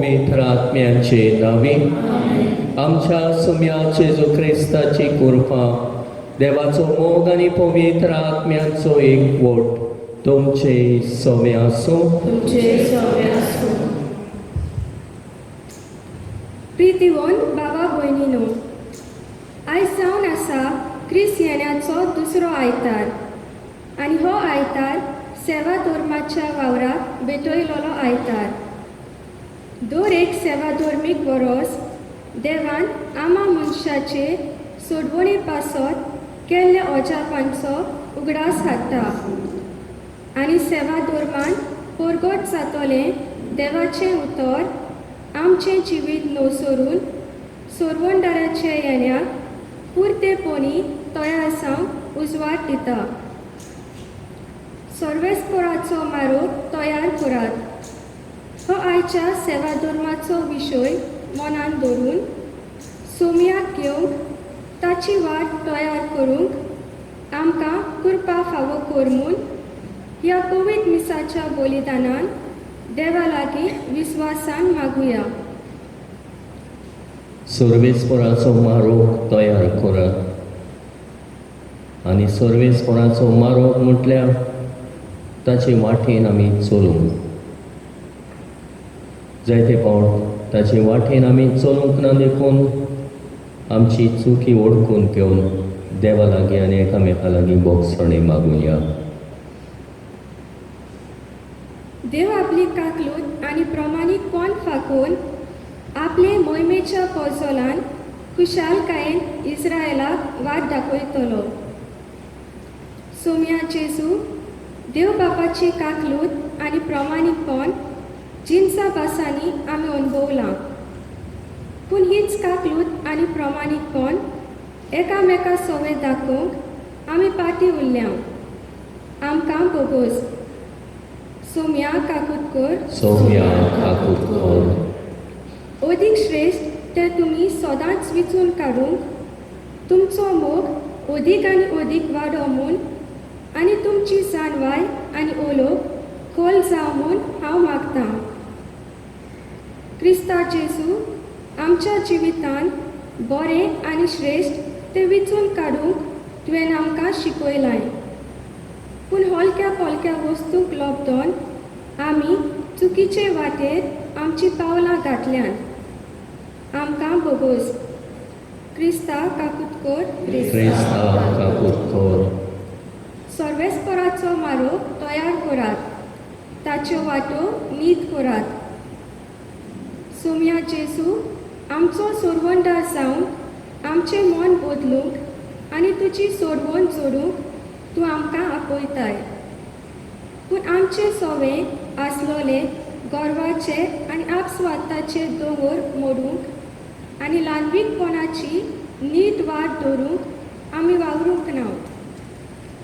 पवित्र आत्म्याचे नांवी आमच्या सुम्या जेजू क्रिस्ताची कृपा, देवाचो मोग आनी पवित्र आत्म्याचो एकवट तुमचे सवे आसूं. तुमचे सवे आसूं. प्रितीवन बाबा भयणीनो, आयज जावन आसा क्रिस्त येण्याचो दुसरो आयतार आनी हो आयतार सेवा धर्माच्या वावराक भेटयलेलो आयतार. दर एक सेवा धर्मीक वरोस देवान आमा मनशाचे सोडवणे पासत केल्ल्या अजापांचो उगडास हाडटा आनी सेवा धर्मान परगट जातलें देवाचें उतर आमचें जिवीत नवसरून सोरवणदाराच्या येण्याक पुरतेपणी तयार जावंक उजवाड दिता. सर्वेस्पोराचो मारो तयार करात हो आयच्या सेवा धर्माचो विशय मनान धरून सोमयाक घेवंक ताची वाट तयार करूंक आमकां कृपा फावो कर म्हूण ह्या पवित्र मिसाच्या बलिदानान देवा लागीं विस्वासान मागुया. सर्वेस्पराचो मारोग तयार करात आनी सर्वेस्पराचो मारोग म्हटल्यार ताचे वाटेन आमी चलूंक. जायते फावट ताचे वाटेन आमी चलूंक ना देखून आमची चुकी वळखून घेवन देवा लागीं आनी एकामेका लागीं भोगसणी मागुया. देव आपली काकलूत आनी प्रमाणीकपण फाकोवन आपले मोहिमेच्या पोजोलान खुशालकायेन इस्रायलाक वाट दाखयतलो. सोम्या जेजू, देव बापाची काकलूत आनी प्रमाणीकपण जिनसा भासांनी आमी अणभवलां, पूण हीच काकलूत आनी प्रमाणीकपण एकामेका सवे दाखोवंक आमी पाटी उरल्या. आमकां बोगोस. सोम्या काकूत कर. सोम्या काकूत कर. अदीक श्रेश्ठ तें तुमी सदांच विचून काडूंक तुमचो मोग अदीक आनी अदीक वाडो म्हूण आनी तुमची जाणवाय आनी उलोवप खोल जावं म्हूण हांव मागतां. क्रिस्ता जेजू, आमच्या जिवितांत बरें आनी श्रेश्ठ तें विचून काडूंक तुवें आमकां शिकयलां, पूण हलक्या पोलक्या वस्तूंक लोबदोन आमी चुकीचे वाटेर आमचीं पावलां घातल्यांत. आमकां बोगोस. क्रिस्ता काकूत कर. क्रिस्ता काकूत कर. सर्वेस्पराचो मारो तयार करात, ताच्यो वाटो नीत करात. सोम्या जेजू, आमचो सोडवणदार जावन आमचें मन बदलूंक आनी तुजी सोडवण जोडूंक तूं आमकां आपयताय, पूण आमचे सोवे आसलोले गर्वाचे आनी आपस्वार्थाचे दोंगर मोडूंक आनी ल्हानवीकपणाची नीट वाट धरूंक आमी वावरूंक ना.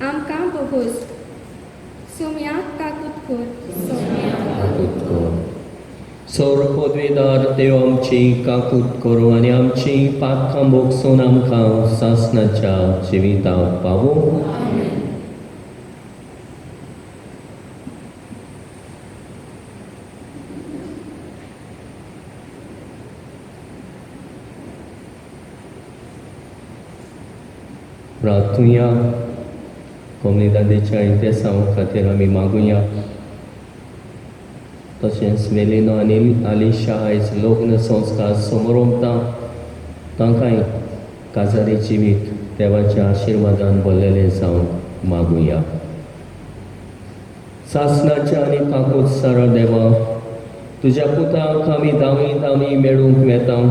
आमकां बोगोस. सोम्या काकूत कर. काकूत कर. सौर पदवीदार देव आमची काकूत करूं आनी आमची पातकां भोगसून आमकां सासणाच्या जिविताक पावूं. प्रार्थुया. कोमुनिदादीच्या इतिहासां खातीर आमी मागुया. तशेंच मेलिनो आनी आलिशा आयज लग्न संस्कार समरोमता, तांकांय काजारी जिवीत देवाच्या आशिर्वादान भरलेलें जावंक मागुया. सासणाच्या आनी काकूत सारा देवा, तुज्या पुताक आमी दावी दावी मेळूंक वेता.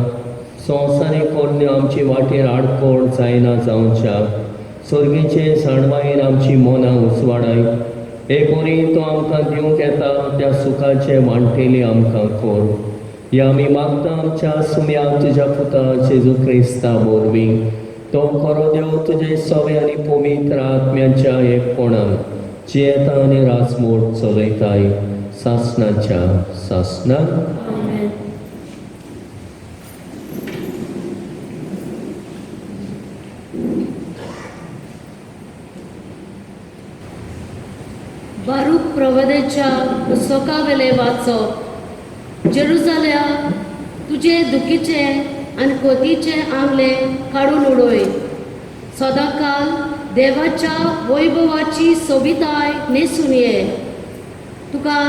संवसारीक कोरण्यो आमची वाटेर आडकोळ जायना जावच्या सर्गीचे जाणवायेन आमची मनां उजवाडाय. एक वरी तो आमकां दिवंक येता त्या सुखाचे वांटेली आमकां कर. ह्या आमी मागता आमच्या सुम्या तुज्या पुता जेजू क्रिस्ता वरवीं. तो खरो देव तुजे सवे आनी पवित्र आत्म्याच्या एकपणान जियेता आनी राजमोड चलयताय सासणाच्या सासणाक. बारूक प्रवदेच्या पुस्तकावेले वाचप. जेरुजाल्या, तुजे दुखीचे आनी कोतीचे आंगले काडून उडय. सदांकाल देवाच्या वैभवाची सोबिताय न्हेसून ये. तुका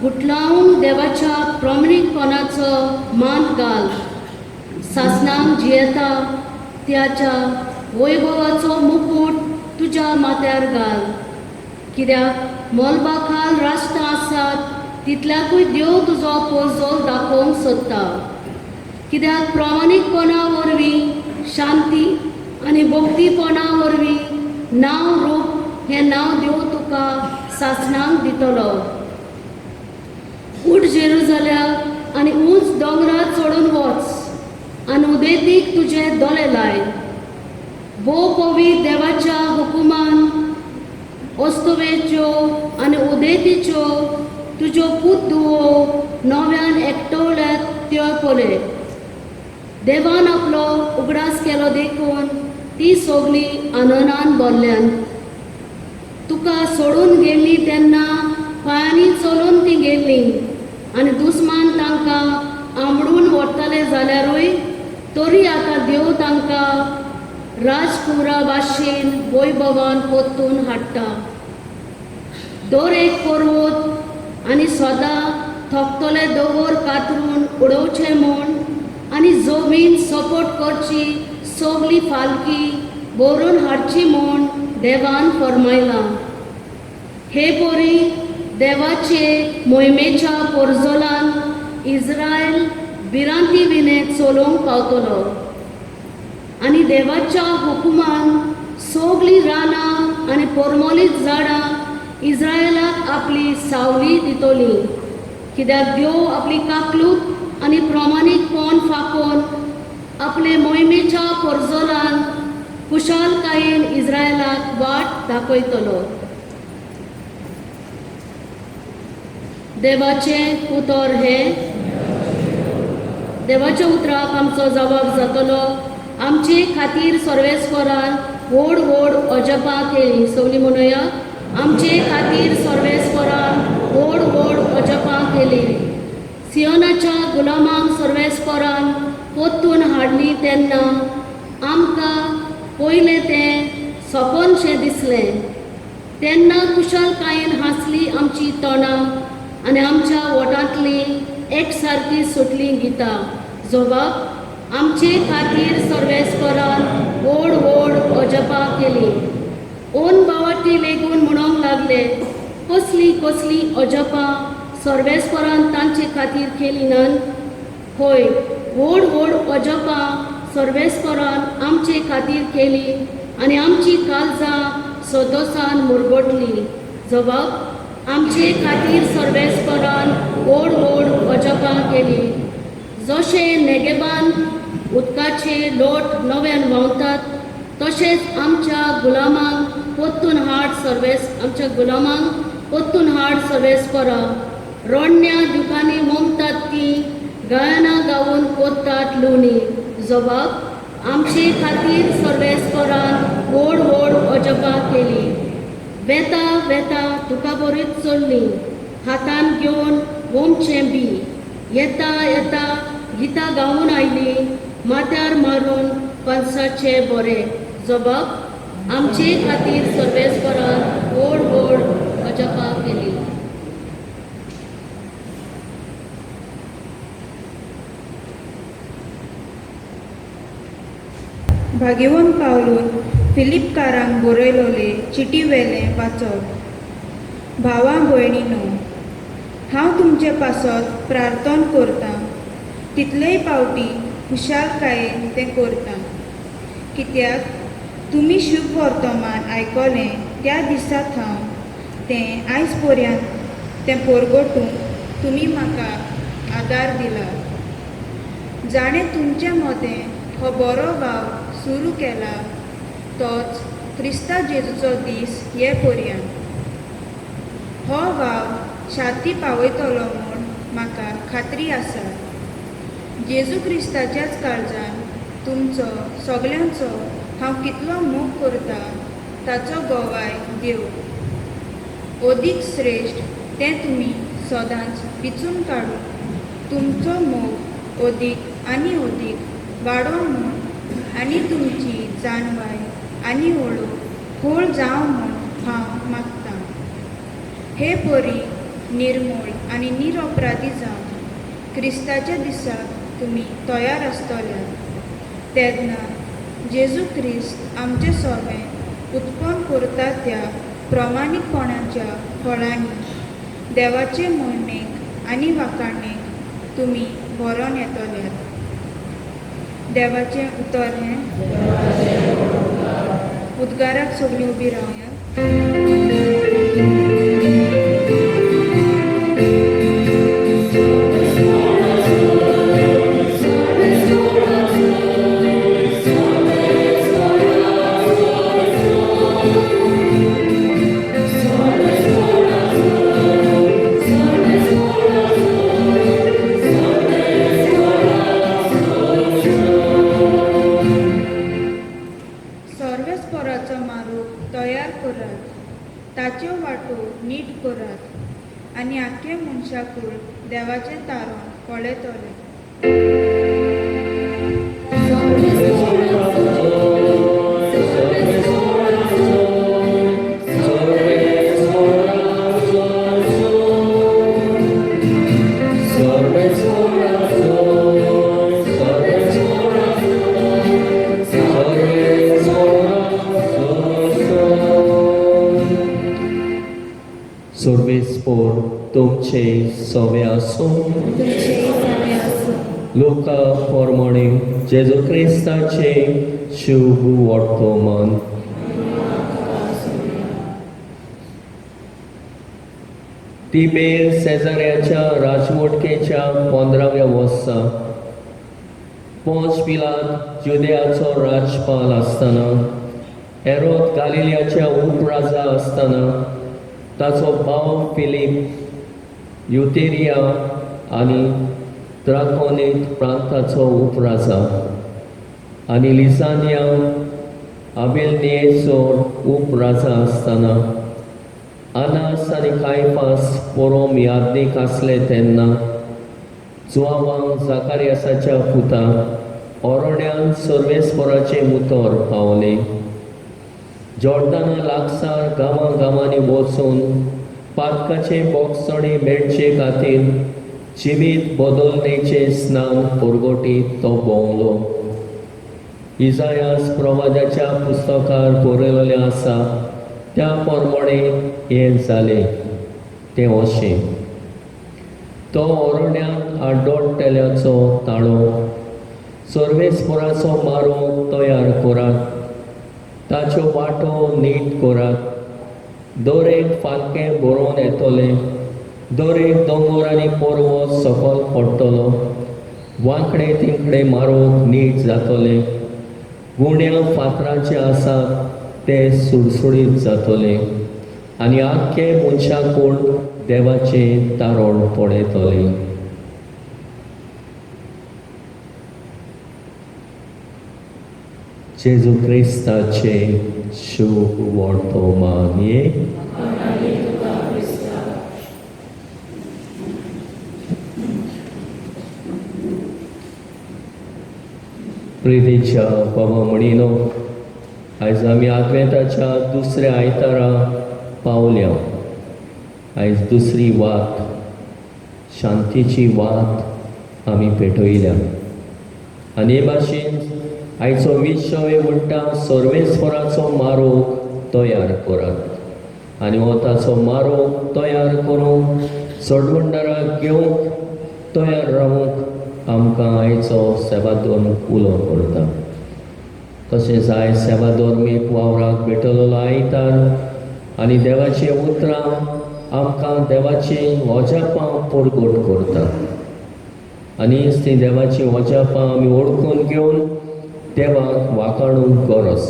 गुटलावन देवाच्या प्रमाणीकपणाचो मान घाल. सासणांक जियेता त्याच्या वैभवाचो मुकूट तुज्या माथ्यार घाल. कित्याक मोलबा खाल राश्ट्रां आसात तितल्याकूय देव तुजो पोरजोल दाखोवंक सोदता. कित्याक प्रामाणीकपणा वरवीं शांती आनी भक्तीपणा वरवीं नांव रूप हें नांव देव तुका सासणांक दितलो. उठ जेरुजाल्या आनी उंच दोंगरार चडून वच आनी उदेंतीक तुजे दोळे लाय. भोव पवी देवाच्या हुकुमान अस्तुवेच्यो आनी उदेंतीच्यो तुज्यो पूत धुवो नव्यान एकटवल्यात त्यो पळय. देवान आपलो उगडास केलो देखून ती सगळीं आनंदान भरल्यान. तुका सोडून गेल्ली तेन्ना पांयांनी चलून ती गेल्ली आनी दुस्मान तांकां आमडून व्हरतले जाल्यारूय तरी आतां देव तांकां राजकुंवरा भाशेन वैभवान परतून हाडटा. दर एक पर्वत आनी सदां थकतले दोंगर कातरून उडोवचे म्हूण आनी जमीन सपोर्ट करची सगली फालकी भरून हाडची म्हूण देवान फरमायलां. हे परी देवाचे मोहिमेच्या पोरजोलान इस्रायल भिरांती विणे चलोवंक पावतलो आनी देवाच्या हुकुमान सगलीं रानां आनी पोरमोलीत झाडां इस्रायलाक आपली सावली दितली. कित्याक देव आपली काकलूत आनी प्रमाणीकपण फाकोवन आपले मोहिमेच्या पोरजोलान कुशालकायेन इस्रायलाक वाट दाखयतलो. देवाचें उतर हें. देवाच्या उतराक आमचो जबाब जातलो. आमचे खातीर सर्वेस्वरान व्हड व्हड अजपां केलीं. सगलीं म्हणुया, आमचे खातीर सर्वेस्वरान व्हड व्हड अजपां केलीं. सियोनाच्या गुलामांक सर्वेस्वरान परतून हाडली तेन्ना आमकां पयलें तें सपनशें दिसलें. तेन्ना कुशलकायेन हांसली आमची तोंडां आनी आमच्या वोटांतलीं एकसारकी सुटलीं गितां. जबाब, आमचे खातीर सर्वेस्वरान व्हड व्हड अजपां केलीं. ओन बावाटी लेगून म्हणूंक लागले, कसलीं कसलीं अजपां सर्वेस्वरान तांचे खातीर केलीं नात. हय, व्हड व्हड अजपां सर्वेस्वरान आमचे खातीर केलीं आनी आमची काळजां सदोसान मुरगटली. जबाब, आमचे खातीर सर्वेस्वरान व्हड व्हड अजपां केलीं. जशें नेगेबान उदकाचे लोट नव्यान व्हांवतात तशेंच आमच्या गुलामांक परतून हाड सर्वेस आमच्या गुलामांक परतून हाड सर्वेस्परा. रोडण्या दुकांनी मोमतात ती गायनां गावन कोत्तात लुनी. जबाब, आमचे खातीर सर्वेस्परान व्हड व्हड अजपां केलीं. वेता वेता तुका बरीच चल्ली हातान घेवन ओमचें बी. येता येता गितां गावन आयली माथ्यार मारून पणसाचे बोरे. जबाब, आमचे खातीर सर्वेस्परान व्हड व्हड अजपां केलीं. भाग्यवंत पावलून फिलिपकारांक बरयलोले चिटी वेलें वाचप. भावा भयणीनो, हांव तुमचे पासत प्रार्थन करतां तितलेय पावटी खुशालकायेन तें करतां, कित्याक तुमी शुभ वर्तमान आयकलें त्या दिसा थावन तें आयज पर्यंत तें परगटूंक तुमी म्हाका आदार दिला. जाणें तुमचे मदें हो बरो वावर सुरू केला तोच क्रिस्ता जेजूचो दीस ये पर्यंत हो वावर शांती पावयतलो म्हूण म्हाका खात्री आसा. जेजू क्रिस्ताच्याच काळजान तुमचो सगल्यांचो हांव कितलो मोग करता ताचो गवाय देव. अदीक श्रेश्ठ तें तुमी सदांच विचून काडून तुमचो मोग अदीक आनी अदीक वाडो म्हूण आनी तुमची जाणवाय आनी ओळख खोल जावं म्हूण हांव मागतां. हे परी निर्मूळ आनी निरपराधी जावन क्रिस्ताच्या दिसाक तुमी तयार आसतल्यात तेन्ना जेजू क्रिस्त आमचे सोबें उत्पन्न करता त्या प्रमाणीकपणाच्या फळांनी देवाचे म्हणणेक आनी वाखाणेक तुमी भरोन येतल्यात. देवाचें उतर हें. उद्गाराक सगळीं उबी रावया. सर्वेस्पराचो मारूख तयार करात, ताच्यो वाटो नीट करात आनी आख्खे मनशाकूळ देवाचें तारण पळयतलें. सर्वेस्पोर तुमचे सवे आसूं. लोका प्रमाणे जेजू क्रिस्ताचे शुभ वर्तमान. तिबेर सेजाऱ्याच्या राजवटकेच्या 15व्या वर्सा पोंच पिलात जुदयाचो राजपाल आसतना, एरोद गालिलियाच्या उपराजा आसतना, ताचो भाव फिलीप युतेरिया आनी त्राकोनीत प्रांताचो उपराजा आनी लिसानिया आबिलनियेचो उपराजा आसतना, अनास आनी कायफास पोरोम यादनीक आसले तेन्ना जुआवांक जाकारियासाच्या पुता ओरण्यान सर्वेस्पराचें उतर पावलें. जॉर्डना लागसार गांवां गांवांनी वचून पातकाचे बोगसणे मेळचे खातीर जिवीत बदलणेचें स्नान परगटीत तो भोंवलो. इजायास प्रवादाच्या पुस्तकार बरयलेलें आसा त्या प्रमाणे हें जालें तें अशें. तो ओरण्यांत आड्डोडटेल्याचो ताळो, सर्वेस्पराचो मारो तयार करात, ताच्यो वाटो नीट करात. दर एक फालकें बरोवन येतलें, दर एक दोंगर आनी पर्वत सकयल पडटलो, वांकडे तिकडे मारूंक नीट जातलें, गुण्या फातराचे आसात ते सुडसुडीत जातले आनी आख्खे मनशाकूण देवाचें तारण पळयतले. जेजू क्रिस्ताचे शुभ वर्तमान. प्रितीच्या बाबा म्हणिनो, आयज आमी आदवेंताच्या दुसऱ्या आयतारा पावल्या. आयज दुसरी वात, शांतीची वात आमी पेटयल्या आनी हे भाशेन आयचो विशय म्हणटा सर्वेस्पराचो मारोग तयार करात आनी हो ताचो मारोग तयार करूंक सोडवणदाराक घेवंक तयार रावूंक आमकां आयचो सेवादोन उलो करता. तशेंच आयज सेवाधर्मीक वावराक भेटलेलो आयतार आनी देवाचीं उतरां आमकां देवाचीं अजापां परगट करता आनी तीं देवाचीं अजापां आमी ओळखून घेवन देवाक वाखाणूंक गरज.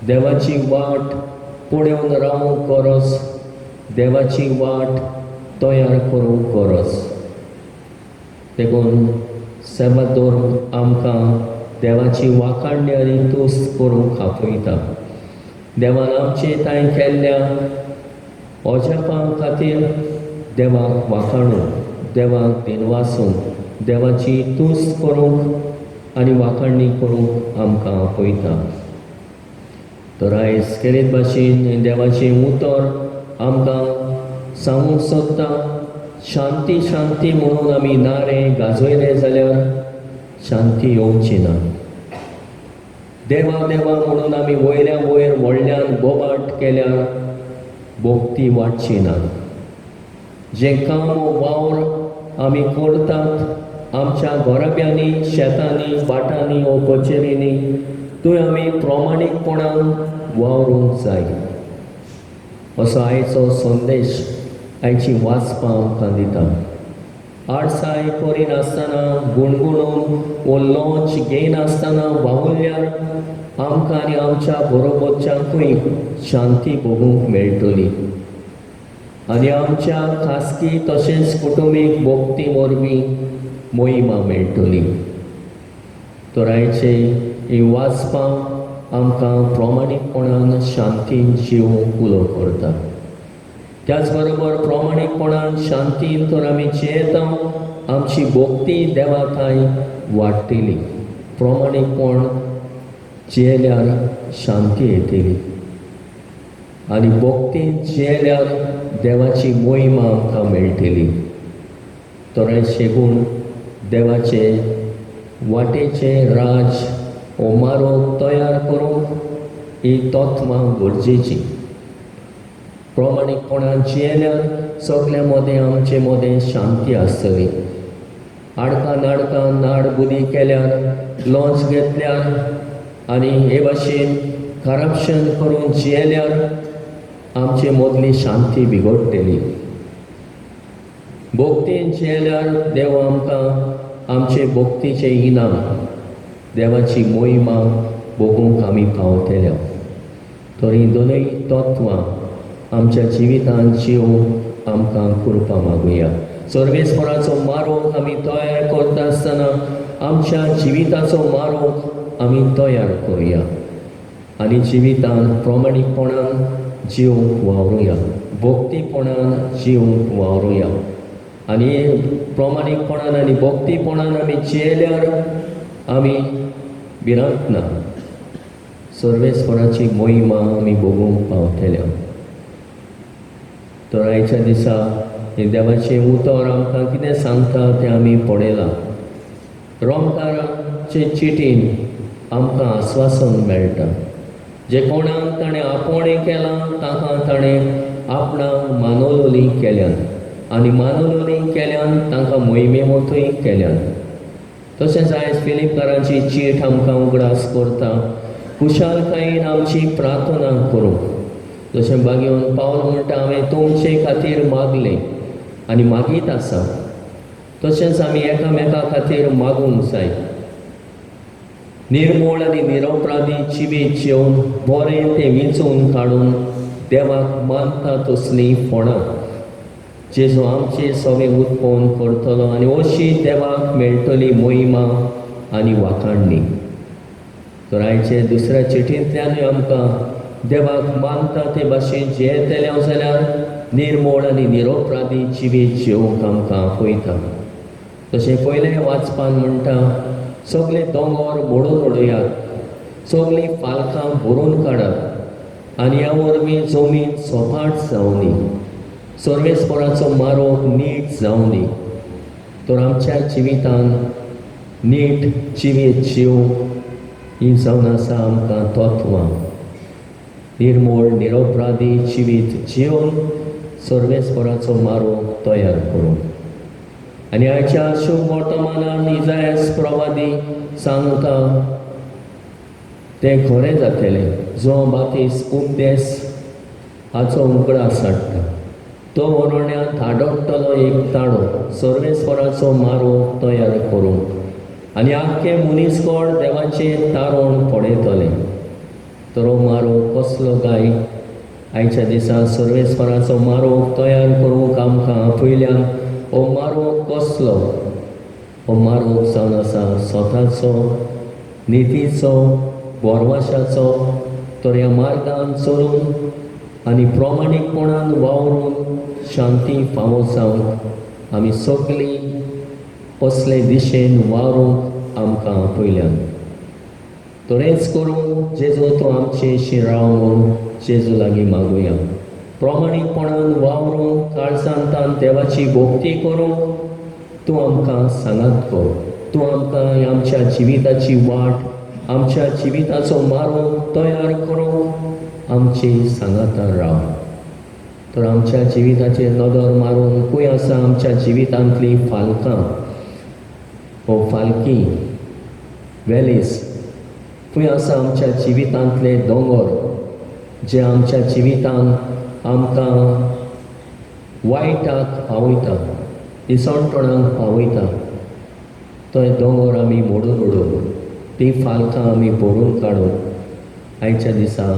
देवाची वाट पळोवन रावूंक गरज, देवाची वाट तयार करूंक गरज. देखून सेवाधर्म आमकां देवाची वाखाणणी आनी तुस्त करूंक आपयता. देवान आमचे तांय केल्ल्या अजापां खातीर देवाक वाखाणूंक. देवाक दिनवासूंक, देवाची तुस्त करूंक आनी वाखाणणी करूंक आमकां आपयता. तर आयज केरीत भाशेन देवाचें उतर आमकां सांगूंक सोदता, शांती शांती म्हणून आमी नारे गाजयले जाल्यार शांती येवची ना. देवा देवा म्हणून आमी वयल्या वयर व्हडल्यान बोबाट केल्यार भोक्ती वाडची ना. जें काम वावर आमी करतात आमच्या घराब्यांनी, शेतांनी, भाटांनी वो कचेरींनी, थंय आमी प्रामाणीकपणान वावरूंक जाय. असो आयचो संदेश आयची वाचपां आमकां दिता. आडसाय करिनासतना, गुणगुणून वो लॉंच घेयनासतना वावुरल्यार आमकां आनी आमच्या बरोबरच्यांकूय शांती भोगूंक मेळटली आनी आमच्या खासगी तशेंच कुटुंबीक भोक्ती वरवीं मोहिमा मेळटली. तर आयचे ही वाचपां आमकां प्रामाणीकपणान शांतीन जिवूंक उलो करता. त्याच बरोबर प्रामाणीकपणान शांतीन तर आमी जियेता, आमची भोक्ती देवा थांय वाडटली. प्रामाणीकपण जियेल्यार शांती येतली आनी भोक्तीन जियेल्यार देवाची मोहिमा आमकां मेळटली. तर शेगूण देवाचे वाटेचें राज हो मारोग तयार करूंक ही तत्वां गरजेची. प्रामाणीकपणान जियेल्यार सगल्या मदें आमचे मदें शांती आसतली. आडकां नाडकां नाड बुदी केल्यार, लॉंच घेतल्यार आनी हे भाशेन करप्शन करून जियेल्यार आमचे मदली शांती बिगडटली. भोक्तीन जियेल्यार देव आमकां आमचे भोक्तीचें इनाम, देवाची मोहिमा भोगूंक आमी पावतले. तर हीं दोनूय तत्वां आमच्या जिवितांत जिवूंक आमकां कृपा मागुया. सर्वेस्पराचो मारोग आमी तयार करता आसतना आमच्या जिविताचो मारोग आमी तयार करुया आनी जिवितांत प्रामाणीकपणान जिवूंक वावरुया, भोक्तीपणान जिवूंक वावरुया. आनी प्रामाणीकपणान आनी भोक्तीपणान आमी जियेल्यार आमी भिरांत ना, सर्वेस्पराची मोहिमा आमी भोगूंक पावतले. तर आयच्या दिसा हें देवाचें उतर आमकां कितें सांगता तें आमी पळयलां. रोमकाराचे चिटीन आमकां आस्वासन मेळटा, जे कोणाक ताणें आपोवणें केलां ताका ताणें आपणाक मानवलोली केल्यान आनी मानवलोली केल्यान तांकां मोहिमेमतूय केल्यान. तशेंच आयज फिलिपकारांची चीट आमकां उगडास करता, खुशालकायेन आमची प्रार्थना करूंक. जशें बागेवन पावल म्हणटा, हांवें तुमचे खातीर मागलें आनी मागीत आसा, तशेंच आमी एकामेका खातीर मागूंक जाय. निर्मोळ आनी निरपराधी जिवीत जेवन बरें तें विंचून काडून देवाक मानता तसलीं फोणां जेजू आमचे सगळें उत्पन्न करतलो आनी अशी देवाक मेळटली मोहिमा आनी वाखाणणी. तर आयचे दुसऱ्या चिटींतल्यानूय आमकां देवाक मानता ते भाशेन जियेतले जाल्यार निर्मोळ आनी निरोपराधी जिवीत जिवंक आमकां आपयता. तशें पयलें वाचपान म्हणटा, सगळे दोंगर मोडून उडयात, सगळीं फालकां भरून काडात आनी ह्या वरवीं जमीन सपाट जावनी, सर्वेस्पराचो मारोग नीट जावनी. तर आमच्या जिवितान नीट जिवीत जिवंक ही जावन आसा आमकां तत्वां. निर्मोळ निरोपराधी जिवीत जिवन सर्वेस्पराचो मारोग तयार करूंक. आनी आयच्या शुभ वर्तमानान इजायस प्रवादी सांगता तें खरें जातलें. जो बातीस उपदेस हाचो उगडास हाडटा, तो वरण्यात आडकतलो एक ताडो सर्वेस्पराचो मारोग तयार करूंक आनी आख्खें मनीसकोण देवाचें तारोण पळयतलें. तर हो मारोग कसलो काय? आयच्या दिसा सर्वेस्पराचो मारोग तयार करूंक आमकां आपयल्यान हो मारोग कसलो? हो मारोग जावन आसा स्वताचो, नितीचो, बोरवाशाचो. तर ह्या मार्गान चलून आनी प्रामाणीकपणान वावरून शांती फावो जावंक आमी सगळीं असले दिशेन वावरूंक आमकां आपयल्यान. तरेंच करून जेजू तूं आमचे शिराव म्हूण जेजू लागीं मागुया. प्रमाणीकपणान वावरूंक, काळजांतान देवाची भक्ती करूंक तूं आमकां सांगात कर. तूं आमकां आमच्या जिविताची वाट, आमच्या जिविताचो मार्ग तयार करूंक आमची सांगातान राव. तर आमच्या जिविताचेर नदर मारून खंय आसा आमच्या जिवितांतलीं फालकां वो फालकी वेलीस, खंय आसा आमच्या जिवितांतले दोंगर जे आमच्या जिवितांत आमकां वायटाक पावयता, इसवणपणाक पावयता, तो दोंगर आमी मोडून उडोवन ती फालकां आमी भरून काडून आयच्या दिसा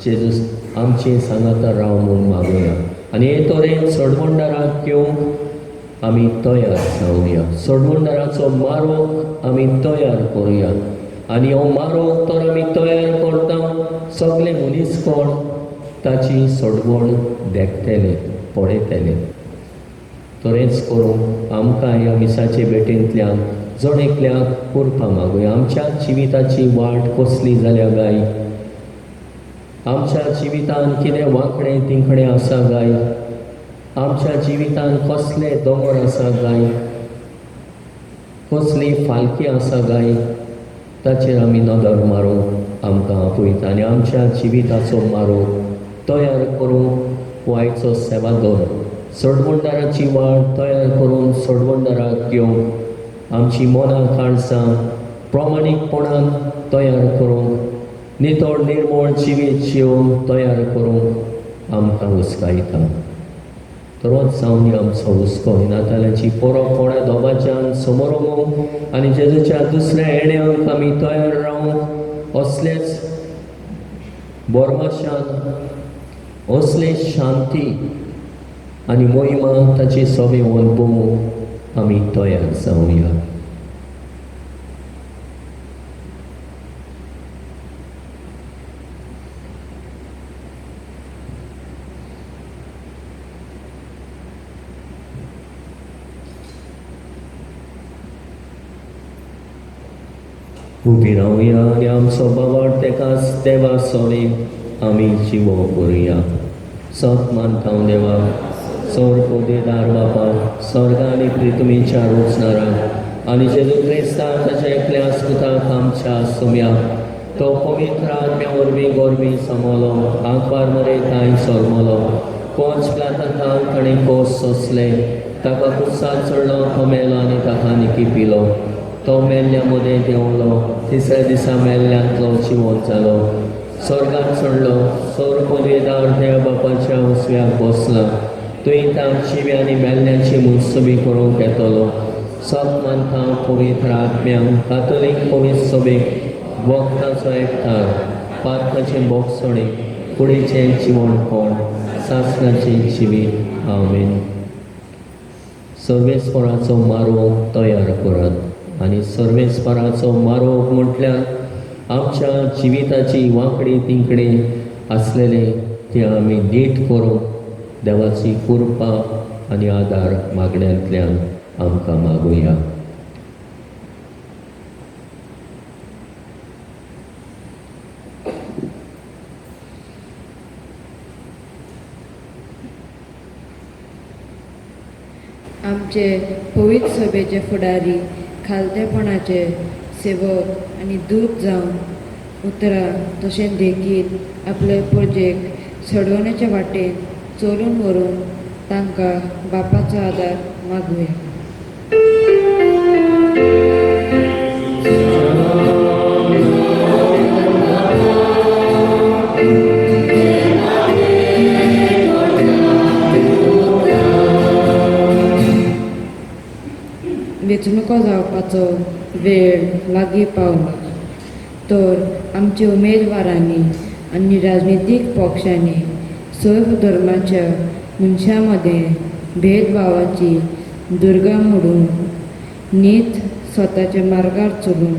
जेजूस आमची सांगाता राव म्हूण मागुया. आनी हे तरेन सोडवणदाराक घेवंक आमी तयार जावया. सोडवणदाराचो मारोग आमी तयार करुया. आनी हो मारोग तर आमी तयार करता सगळे मनीस कोण ताची सोडवण देखतले, पळयतले. तरेंच करूंक आमकां ह्या मिसाचे भेटेंतल्यान जण एकल्याक कृपा मागुया. आमच्या जिविताची वाट कसली जाल्या काय, आमच्या जिवितान कितें वांकडें तिंकडें आसा काय, आमच्या जिवितान कसले दोंगर आसा काय, कसली फालकी आसा काय, ताचेर आमी नदर मारूंक आमकां आपयता. आनी आमच्या जिविताचो मारोग तयार करूंक वायचो सेवादोर सोडवणदाराची वाट तयार करून सोडवणदाराक घेवंक आमची मनां काळजां प्रमाणीकपणान तयार करूंक, नितळ निर्मळ जिवीत जिवंक तयार करूंक आमकां हुस्कायता. तरोच जावन आमचो हुस्को नातालाची परब कोणा दोबाच्यान समोर वोंक आनी जेजूच्या दुसऱ्या येण्यांक आमी तयार रावंक असलेच बोरमाशान असले शांती आनी मोहिमा ताची सोबे अनुभवूंक आमी तयार जावया. उबी रावया आनी आमचो बाबार तेकाच देवा सोबे आमी जिवो करुया. सत मानता देवा, सौर पदेदार बापा, स्वर्ग आनी पृथ्वीच्या रचणाराक आनी जेजू क्रिस्ताक ताच्या एकल्या पुताक आमच्या सोम्या, तो पवित्र आत्म्या वरवीं गोरवी समलो, आंकवार मरे कांय सोरमलो, कोच प्लातांत ताणें कोस सोंसले, ताका कुसाद चडलो, तो मेलो आनी ताका निकी पिलो, तो मेल्ल्या मदें देंवलो, तिसऱ्या दिसा मेल्ल्यांतलो जिवंत जालो, स्वर्गात चडलो, सौर पदवेदार देव बापाच्या उजव्याक बसला, थंय तांची आनी मेल्ल्यांची मुसबी करूंक येतलो. सत मानता पवित्र आत्म्यांक, कातोलीक पवित्र सभेक, वखदाचो एकठार, पातकाचें बोगसणें, कुडीचें जिवणपण, सासणाचें जिवीत. आमेन. सर्वेस्पराचो मारोग तयार करात. आनी सर्वेस्पराचो मारोग म्हटल्यार आमच्या जिविताची वांकडी तिंकडी आसलेले ते आमी नीट करूंक देवाची कृपा आनी आदार मागण्यांतल्यान आमकां मागुया. आमचे पवित्र सभेचे फुडारी, खालतेपणाचे सेवक आनी दूत जावन उतरां तशें देखीत आपले प्रजेक सोडवण्याच्या वाटेन चलून व्हरून तांकां बापाचो आदार मागुया. वेंचणुको जावपाचो वेळ लागीं पावला, तर आमच्या उमेदवारांनी आनी राजनितीक पक्षांनी सर्व धर्माच्या मनशां मदें भेदभावाची दुर्गा मोडून नीत स्वताच्या मार्गार चलून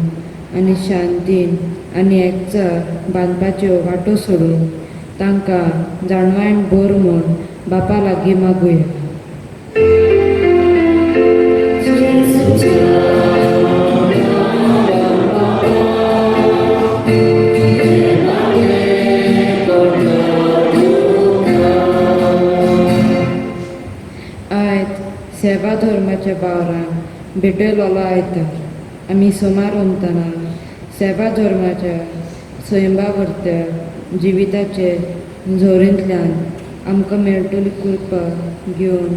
आनी शांतीन आनी एकचार बांदपाच्यो वाटो सोडून तांकां जाणवायन भर म्हूण बापा लागीं मागुया. धर्माच्या बावरान भेटयलोलो आयतार आमी सोमार ओमतना सेवा धर्माच्या स्वयंबावर्त्या जिविताचे झोरेंतल्यान आमकां मेळटली कृपा घेवन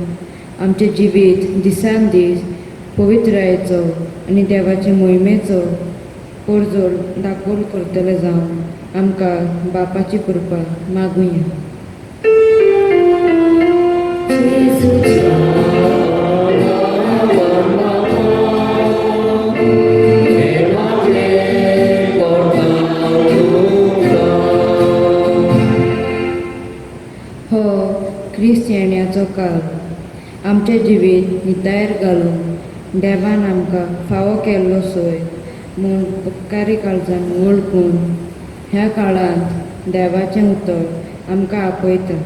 आमचें जिवीत दिसान दीस पवित्रायेचो आनी देवाचे मोहिमेचो परजोड दाखोल करतले जावन आमकां बापाची कृपा मागुया. हो क्रिस्त येण्याचो काळ आमचें जिवीत नितायर घालून देवान आमकां फावो केल्लो सोय म्हूण उपकारी काळजान वळखून ह्या काळांत देवाचें उतर आमकां आपयता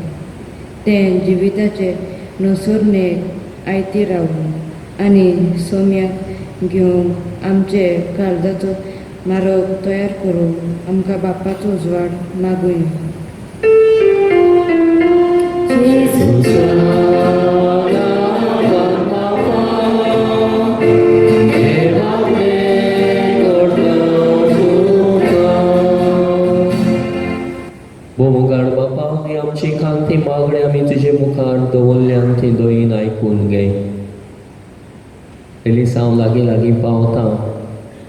तें जिविताचे नसुर्नेक आयती रावून आनी सोम्याक घेवंक आमचे काळजाचो मार्ग तयार करून आमकां बापाचो उजवाड मागुया. भोवगाड बापा, ही आमची कांती मागणी आमी तुजे मुखार दवरल्यान ती दोयीन आयकून घे. एलिसांव लागीं लागीं पावता,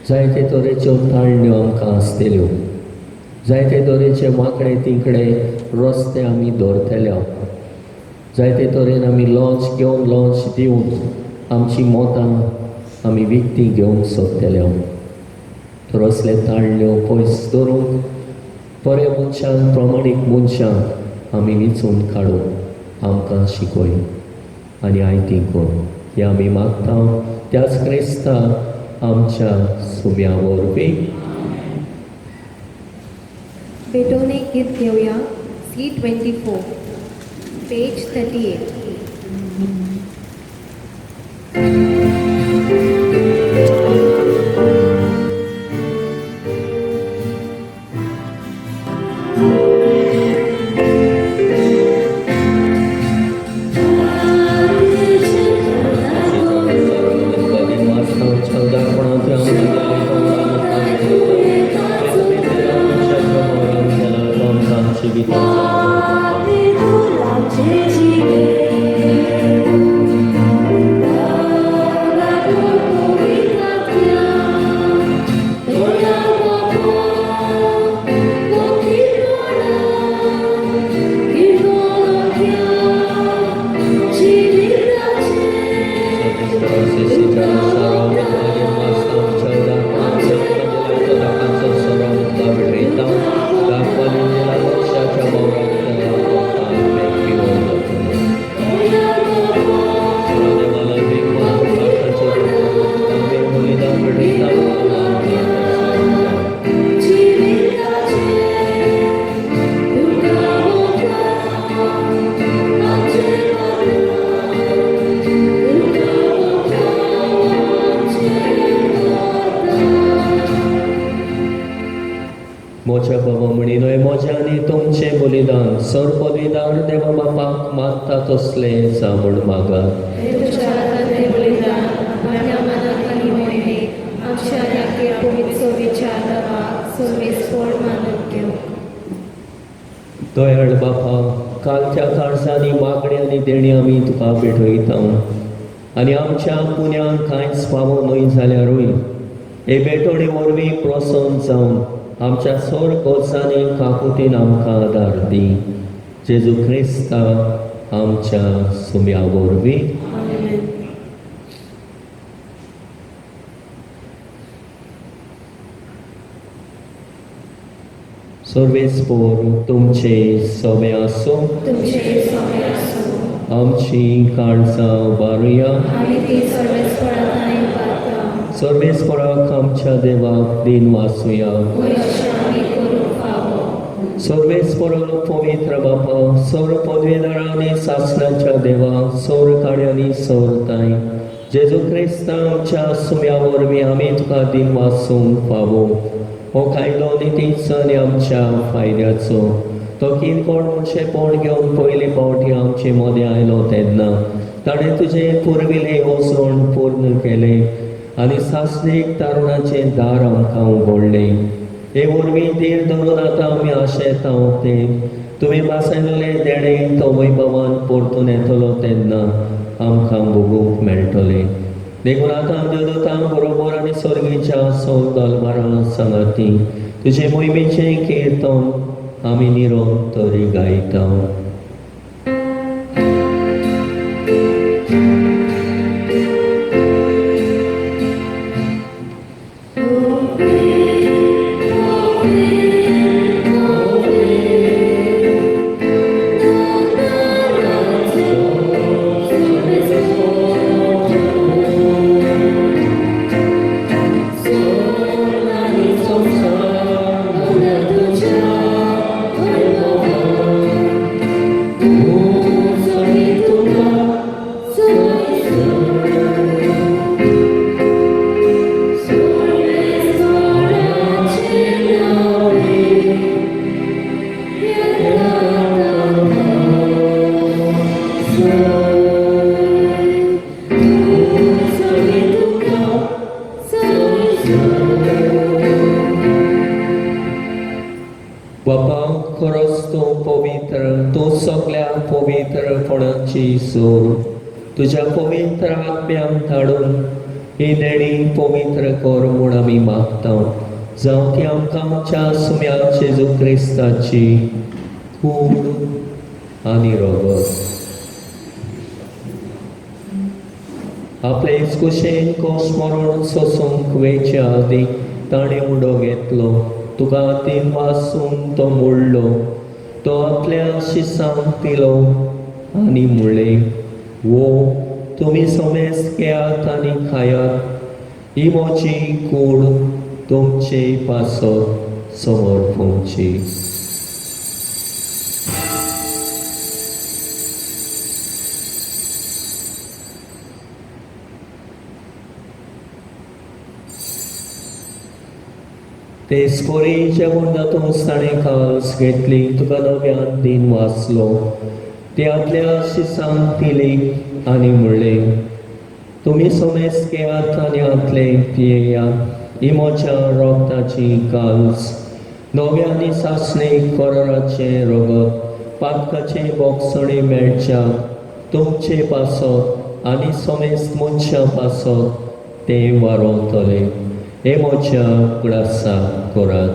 जायते तरेच्यो ताळण्यो आमकां आसतल्यो, जायते तरेचे वांकडे तिकडे रस्ते आमी दवरतले, जायते तरेन आमी लॉन्च घेवन लॉन्च दिवन आमची मोतां आमी विकती घेवंक सोदतले. तर असले ताळण्यो पयस दवरूंक बरे मनशांक, प्रमाणीक मनशांक आमी विचून काडून आमकां शिकय आनी आयती कर. हें आमी मागता त्याच क्रिस्ता आमच्या सुम्या वरवीं. भेटवणे गीत घेवया C24 page 38. मोज्या बाबा म्हणी न्हय मोज्या आनी तुमचें बलिदान सर बलिदान देवा बापाक मागता तसलें जा म्हूण मागात. दयाळ बापा, कालच्या काळजांनी मागणी आनी देणी आमी तुका भेटयता आनी आमच्या पुण्यांक कांयच फावो न्हय जाल्यारूय हे भेटवणे वरवीं प्रसन्न जावन आमच्या सोर गोसांनी काकुतीन आमकां आदार दी. जेजू क्रिस्ता आमच्या सुम्या वरवीं. सर्वेस्पोर तुमचे सवे आसूं, आमची काळजां वारुया. सर्वेस्पोराक आमच्या देवाक दिन वाचुया. सर्वेस्पोरालो पवित्र बापा, सर पदवेदारांनी सासणाच्या देवा, सर काड्यांनी सरताय जेजू क्रिस्ता आमच्या सुम्या वरवीं आमी तुका दिन वाचूंक फावो. हो कायदो नितीचो आनी आमच्या फायद्याचो. तो किनकोण मनशेपण घेवन पयले फावटी आमचे मदें आयलो तेन्ना ताणें तुजें पुर्विल्लें येवजण पूर्ण केलें आनी सासणीक तारुणाचें दार आमकां उगडलें. हे वरवीं धीर धरून आतां आमी आशेता तें तुमी भासयल्लें देणें तो वैभवान परतून येतलो तेन्ना आमकां भोगूंक मेळटलें. देखून आतां देवदूतां बरोबर आनी सर्गीच्या सौदलबारां सांगाती तुजे मोहिमेचें किर्तन आमी निरंतरी गायता. बापा खरोच तूं पवित्र, तूं सगल्या पवित्रपणाची सूर. तुज्या पवित्र आत्म्याक धाडून ही देणी पवित्र कर म्हूण आमी मागता. जावं ती आमकां आमच्या सुम्या जेजू क्रिस्ताची कूड आनी रगत. आपले कुशेन कोस मरण सोसूंक वेचे आदीं ताणें उडो घेतलो. तुका तीन वासून तो मोडलो. तो आपल्या शिसांक दिलो आनी म्हणलें, वो तुमी समेस्त घेयात आनी खायात, ही म्हजी कूड तुमचे पासत समर्पणची. तेच परी जेवण जातूच ताणें कास घेतली, तुका नव्यान दिन वाचलो. ती आपल्या शिसांक दिली आनी म्हणलें, तुमी समेस्त घेयात आनी हातले पियेयात, ही म्हज्या रगताची काल्स, नव्या आनी सासणे कराराचें रगत, पातकाचें बोगसणें मेळच्या तुमचे पासत आनी समेस्त मनशां पासत तें वारोवतलें. हे म्हज्या उगडासा करात.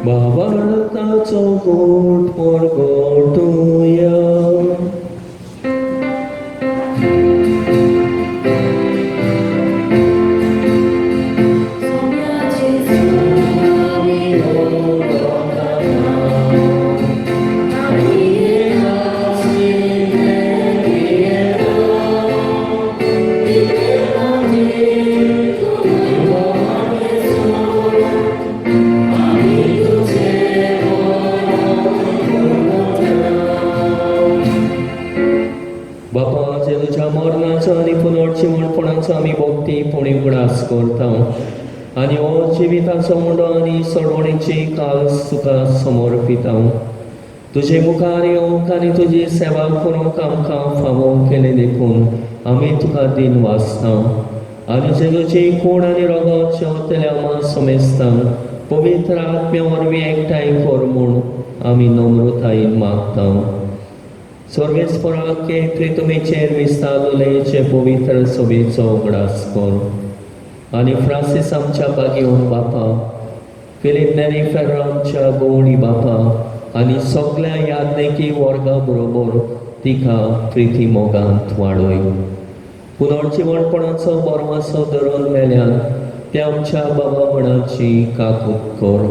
बाबाचो गोट परगटुया. आमी भक्ती पुणी उगडास करता आनी हो जिविताचो मुंडो आनी सोडवणेची काल्स तुका समर्पिता. तुजे मुखार येवंक आनी तुजी सेवा करूंक आमकां फावो केलें देखून आमी तुका दिन वाचता आनी जेजूची कूड आनी रगत शेवतल्या आमा समेस्तांक पवित्र आत्म्या वरवीं एकठांय कर म्हूण आमी नम्रतायेन मागता. सर्वेस्पराक त्रितुमेचेर विस्तारलेचे पवित्र सभेचो उगडास कर आनी फ्रांसीस आमच्या बागेवन बापा, फिलीप नेरी फेर्रा आमच्या गोवणी बापा आनी सगल्या याज्ञिकी वर्गा बरोबर तिका प्रिती मोगांत वाडय. पुनर्जिवणपणाचो बरमासो धरून मेल्यान त्या आमच्या बाबा म्हणाची काकूत कर.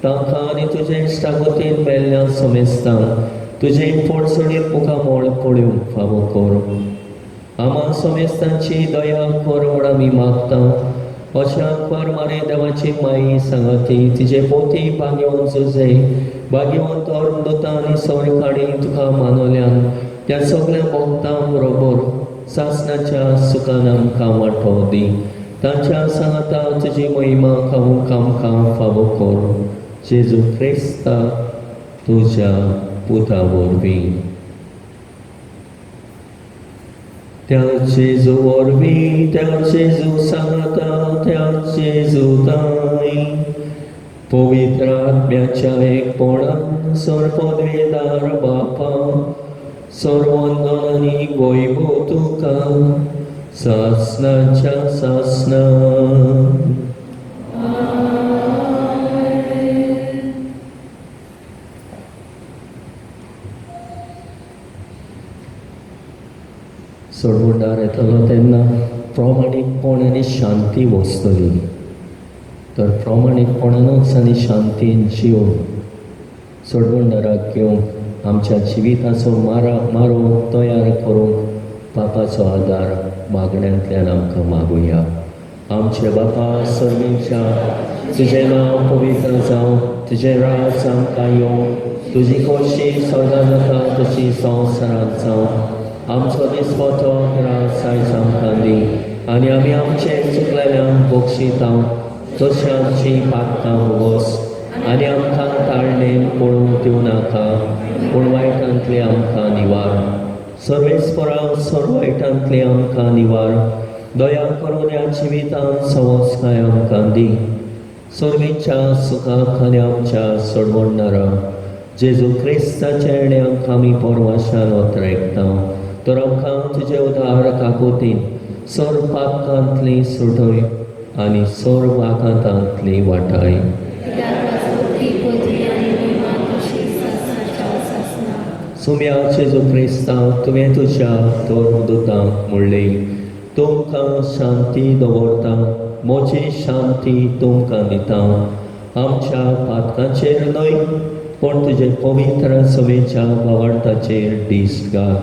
तांकां आनी तुजे इश्टागतीन मेल्ल्या समेस्तांक तुजें फोडसणीत मुखामळ पळोवंक फावो कर. आमा समेस्तांची दया कर म्हूण आमी मागता. अशा अकबर मारे देवाची माई सांगाती तिजे पोती बागेवन जुजे बागेवन धर्मदूतां आनी सवरकाडी तुका मानवल्यान त्या सगल्या भक्तां बरोबर सासणाच्या सुखान आमकां वांटो दी. तांच्या सांगाता तुजी महिमा खावंक आमकां फावो कर, जेजू क्रिस्ता तुज्या पुता वरवीं. त्या जेजू वरवीं, त्या जेजू सांगाता, त्या जेजू ताई पवित्र आत्म्याच्या एकपणान सर्वपदवीदार बापा सर्वंदन आनी वैभव तुका सासणाच्या सासणा. सोडवणदार येतलो तेन्ना प्रामाणीकपण आनी शांती वसतली. तर प्रामाणीकपणानूच आनी शांतीन जिवन सोडवणदाराक घेवंक आमच्या जिविताचो मारो तयार करूंक पापाचो आदार मागण्यांतल्यान आमकां मागुया. आमचे बापा सर्वेच्या, तुजें नांव पवित्र जावं, तुजें राज आमकां येवं, तुजी खोशी सदां जाता तशी संवसारांत जावं. आमचो दिसपटो राज आयज आमकां दी आनी आमी आमचे चुकलेल्यांक बक्षिता तशें आमची पातकां उगोस आनी आमकां ताळणेन पळोवंक दिवं नाका, पूण वायटांतले आमकां निवार. सर्वेस्परा सर्व वायटांतले आमकां निवार. दया करून ह्या जिवितांत सवसकाय आमकां दी. सर्वेच्या सुखाक आनी आमच्या सोडवणदारा जेजू क्रिस्ताच्या येण्याक आमी परवाशान ओतरेकता. तर आमकां तुजे उदार काकुतीन सर्व पातकांतली सुटय आनी सर्व आकांतांतली वाटाय. सुम्या जेजू क्रिस्ता, तुवें तुज्या धर्मदुतांक म्हणलें, तुमकां शांती दवरता, म्हजी शांती तुमकां दिता. आमच्या पातकांचेर न्हय पूण तुजे पवित्र सभेच्या भावार्थाचेर दीस घाल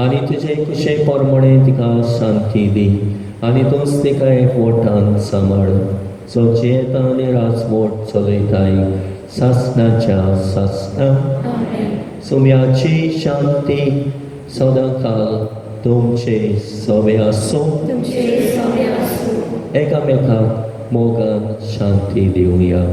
आनी तुजे कुशे प्रमाणे तिका शांती दी आनी तूंच तिका एकवटान सांबाळ, जो जियेता आनी राजवट चलयताय सासणाच्या सासणा. सुम्याची शांती सदांकाल तुमचे सवे आसूं. एकामेकाक मोगान शांती दिवया.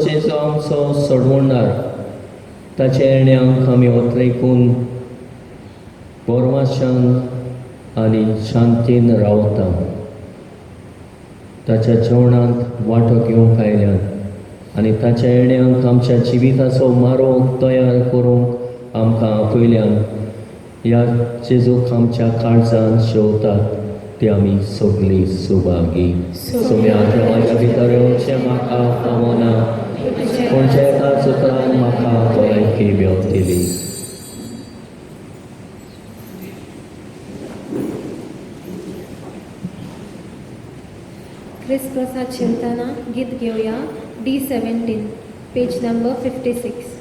जेजू आमचो सोडवणदार, ताच्या येण्याक आमी ओतरेकून परमाशान आनी शांतीन रावता. ताच्या जेवणांत वांटो घेवंक आयल्यात आनी ताच्या येण्याक आमच्या जिविताचो मारो तयार करूंक आमकां आपयल्यान ह्या जेजूक आमच्या काळजान शेवतात ती आमी सगळीं सुभागी. सुम्या देवाच्या भितर येवचें म्हाका फावना, पूण एका सुत्रान म्हाका भलायकी मेवतली. क्रिस्त प्रसाद शिवताना गीत घेवया D17, page number 56.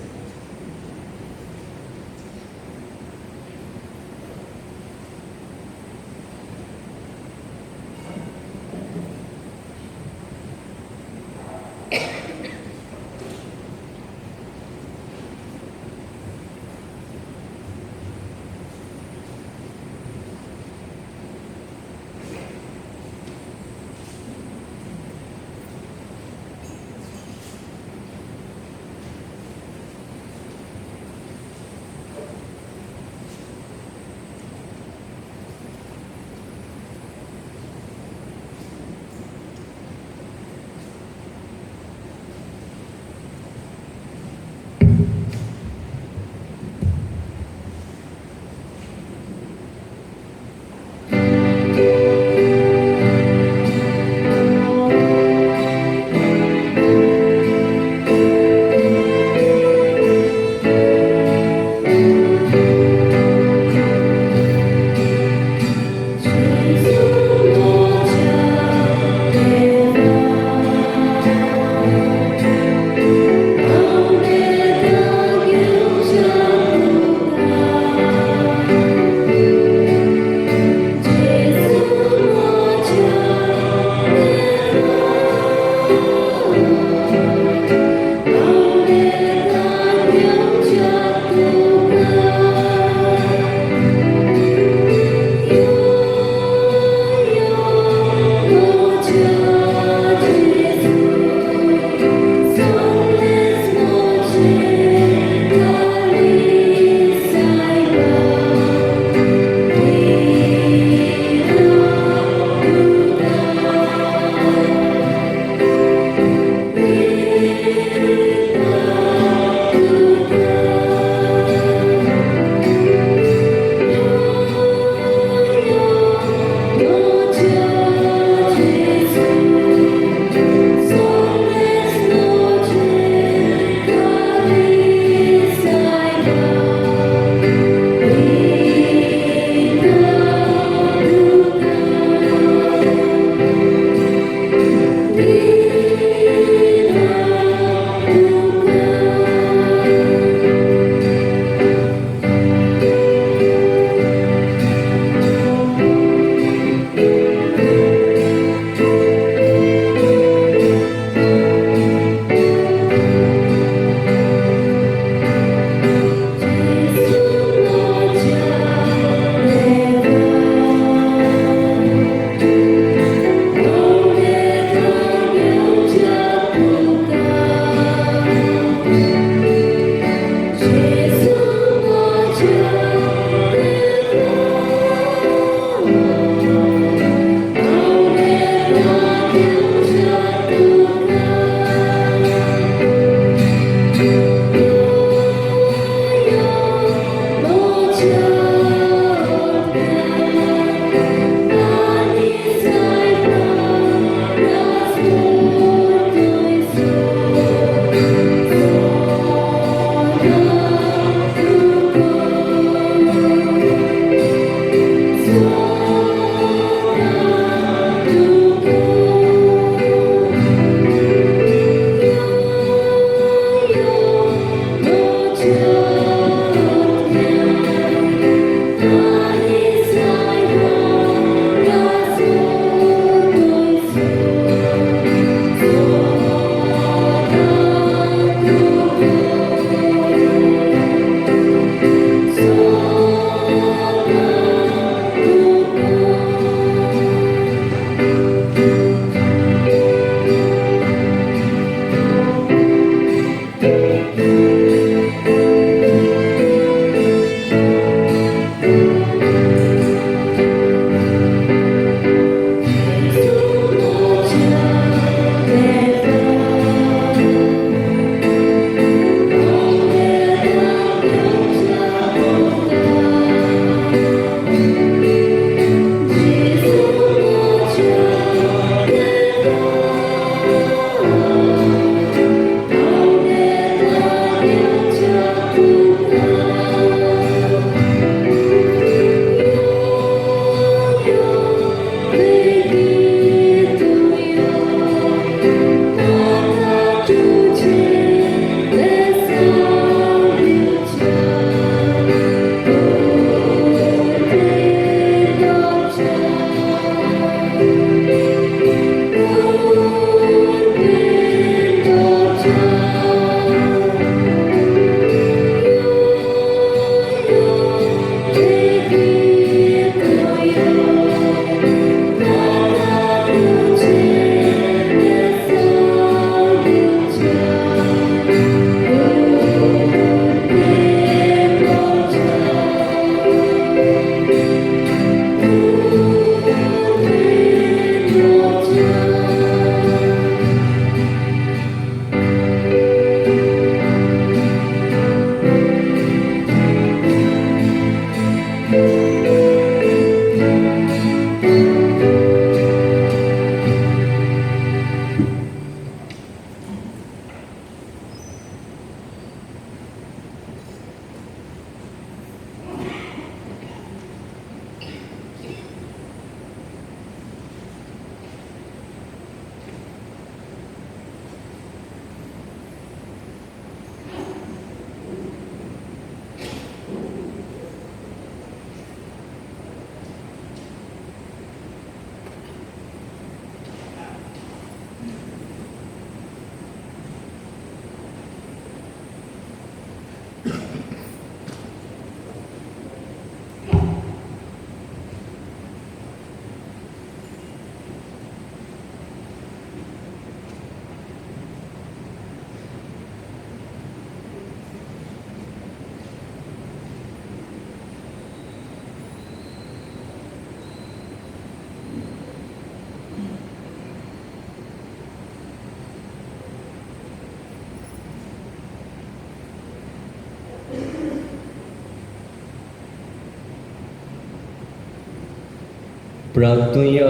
प्रार्थुया.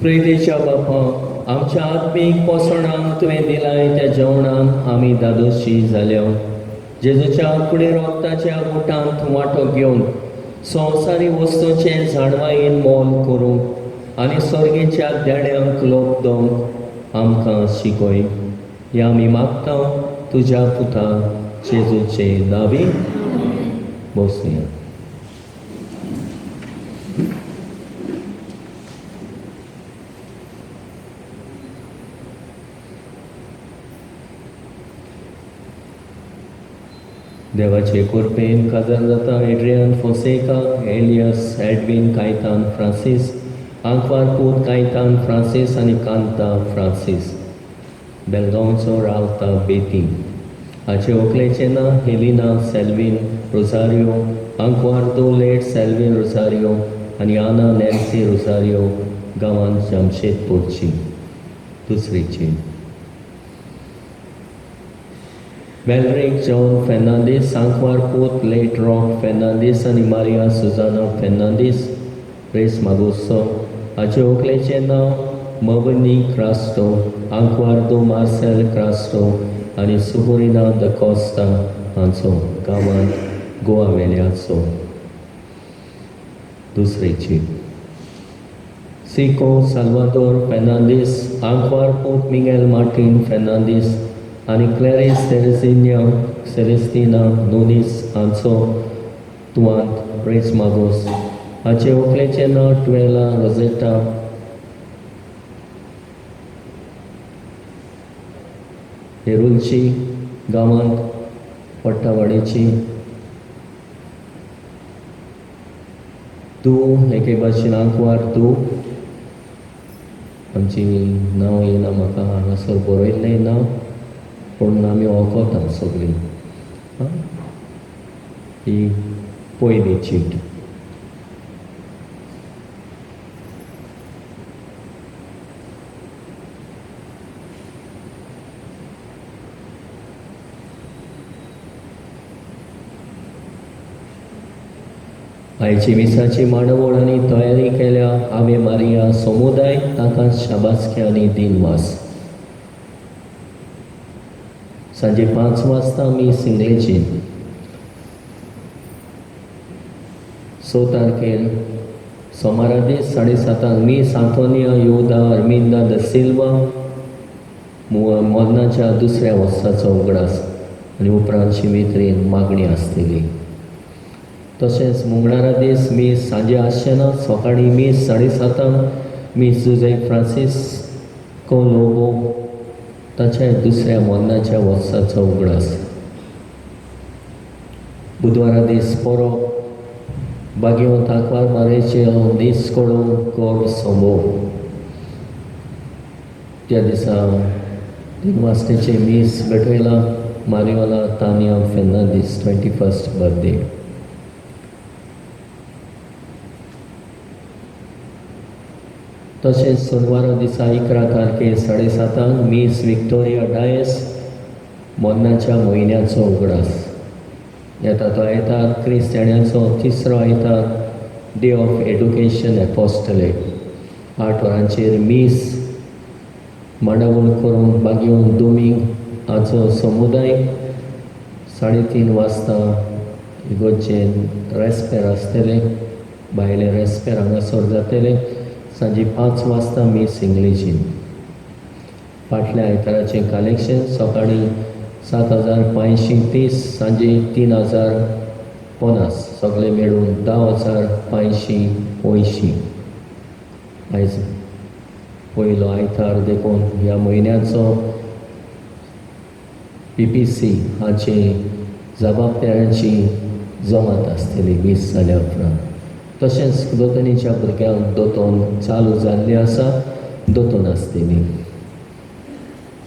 प्रेतेच्या बापा, आमच्या आत्मीक पोसणांक तुवें दिलाय त्या जेवणान आमी दादोशी जाल्या. जेजूच्या कुडी रोगताच्या गुटांत वांटो घेवन संवसारी वस्तूचें जाणवायेन मोल करूंक आनी सर्गेच्या देण्यांक लोक दवंक आमकां शिकय. ह्या आमी मागता तुज्या पुता जेजूचे नांवी. बसया. देवाचे कृपेन काजार जाता Adrian Fonseca, Elias Edwin Caitan Francis, आंकवार पूत कायतान फ्रांसीस आनी कांता फ्रांसीस, बेलगांवचो रावता बेती. हाचे व्हंकलेचें नांव हेलिना सेल्वीन रोजारियो, आंकवार दो लेट सेल्वीन रोजारियो आनी आना नॅन्सी रोजारियो, गांवांत जमशेदपूरची. दुसरीची वेलरीक जॉन फेर्नांदीस, आंकवार पूत लेट रॉक फेर्नांदीस आनी मारिया सुजाना फेर्नांदीस, रेस मागोसो. हाचे व्हंकलेचें नांव मवनी क्रास्टो, आंकवार दो मार्सेल क्रास्टो आनी सुहुरिना the Costa हांचो, गांवांत गोवा वेल्याचो. दुसरेची सिको साल्वादोर फेर्नांदीस, आंकवार पूत मिगेल मार्टीन फेर्नांदीस आनी क्लॅरिस सेरेसिन्या सेलेस्तिना नोनीस हांचो, तुवांत रेस मागोस. हाचे व्हंकलेचें नांव ट्वेला रोजेटा हेरुलची, गांवांत पट्टावाडीची. तूं एके भाशेन आंकवार तूं, आमची नांव येना म्हाका हांगासर बरयल्लें ना, पूण आमी वळखता सगळीं. ही पयली चीट. आयची मिसाची मांडावळ आनी तयारी केल्या आवे मारिया समुदाय तांकां शाबासकी आनी दिनवास. सांजे 5 वाजता मीस इंग्लेजीन. 6 तारखेर सोमारा दीस 7:30 मीस आंतोनिया योदा अरमिंदा the Silva मरणाच्या दुसऱ्या वर्साचो उगडास आनी उपरांत शिमित्रीन मागणी आसतली. तशेंच मंगळारा दीस मीस सांजे आसचें ना, सकाळीं मीस 7:30 मीस जुझे फ्रांसिस्को लोबो ताच्या दुसऱ्या मरणाच्या वर्साचो उगडास. बुधवारा दीस पोरो बागेवन ताकवार मारेचे दीस कडून कोर सोंबो. त्या दिसा 3 वाजतेचे मीस भेटयला Mariola Tania Fernandes 21st birthday. तशेंच सोनवारा दिसा 11 तारखेर 7:30 मीस विक्टोरिया डायस मरणाच्या म्हयन्याचो उगडास. येता तो आयतार क्रिस्ताण्यांचो तिसरो आयतार डे ऑफ एडुकेशन एपोस्टलेट. 8 वरांचेर मीस मांडावळ करून बागेवन दोमींग हाचो समुदाय 3:30 वाजता इगोर्जेन रेस्पेर आसतलें, भायले रेस्पेर हांगासर जातलें. सांजे 5 वाजता मीस इंग्लिशीन. फाटल्या आयताराचें कलेक्शन सकाळीं 7,530, सांजे 3,050, सगळे मेळून 10,585. आयज पयलो आयतार देखून ह्या म्हयन्याचो PPC हाचे जबाबदाऱ्यांची जमात आसतली मीस जाल्या उपरांत. तशेंच दोतोनीच्या भुरग्यांक दोतोन चालू जाल्ली आसा, दोतोन आसतली.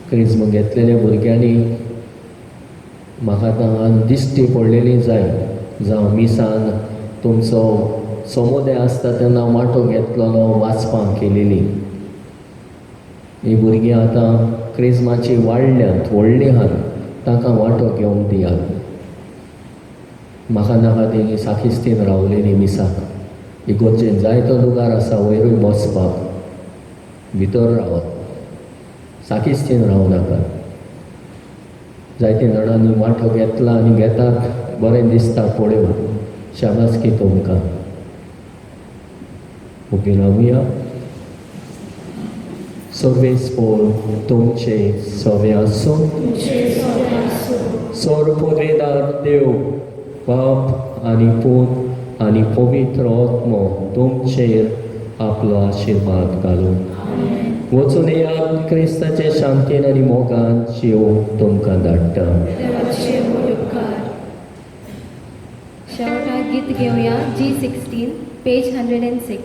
क्रिज्म घेतलेल्या भुरग्यांनी म्हाका तांकां दिश्टी पडलेली जाय, जावं मिसान तुमचो समुदाय आसता तेन्ना वांटो घेतलेलो वाचपाक केलेली. ही भुरगीं आतां क्रिज्माची वाडल्यात, व्हडलीं आहात, तांकां वांटो घेवंक दियात. म्हाका नाका ती साकिस्तीन रावलेली मिसाक. इगोर्जेन जायतो लुगार आसा वयरूय बसपाक, भितर रावात, साकिस्तीन रावं नाकात. जायते जाणांनी वांटो घेतला आनी घेतात, बरें दिसता पळोवन. शाबासकी तुमकां. उबी रावया. सर्वेस्पोर तुमचे सवे आसूं. सर्वपुरेदार देव बाप आनी पूत आनी पवित्र आत्मो तुमचेर आपलो आशिर्वाद घालूं. वचून येयात, क्रिस्ताचे शांतीन आनी मोगान जीव तुमकां धाडटा. शेवटाक गीत घेवया G16 page 106.